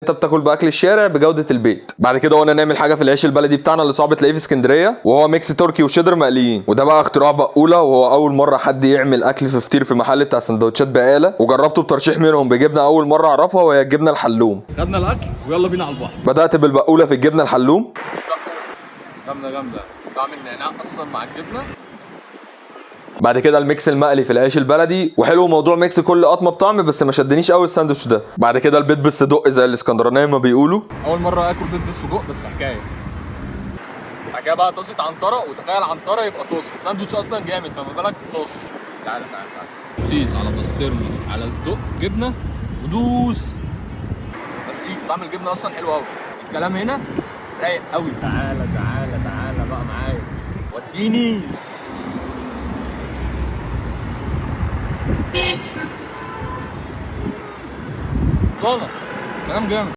انت بتاكل باكل الشارع بجوده البيت. بعد كده قلنا نعمل حاجة في العيش البلدي بتاعنا اللي صعب تلاقيه في اسكندرية، وهو mix تركي وشيدر مقليين. وده بقى اختراع بقوله، وهو اول مرة حد يعمل اكل في فطير في محل بتاع سندوتشات بقاله، وجربته بترشيح منهم بجبنه اول مرة اعرفها وهي الجبنة الحلوم. خدنا الاكل ويلا بينا على البحر. بدات بالبقوله في الجبنة الحلوم. جامدة جامدة، طعم النعناع اصلا مع الجبنة. بعد كده ال mix المقلي في العيش البلدي، وحلو موضوع mix كل قطمه بطعم، بس ما شدنيش قوي الساندوتش ده. بعد كده البيض بالصدق زي الاسكندرانية ما بيقولوا. اول مرة اكل بيض بالسجق، بس حكاية حكاية بقى. طاسه عنتره، وتخيل عنتره يبقى طاسه ساندوتش اصلا جامد، فما بالك طاسه. تعالى تعالى تعالى، سيس على بسطرمه على صدق جبنه ودوس. بس طعم الجبنة اصلا حلو قوي. الكلام هنا رايق قوي. تعالى تعالى تعالى بقى معايا وديني. طالع كلام جامد.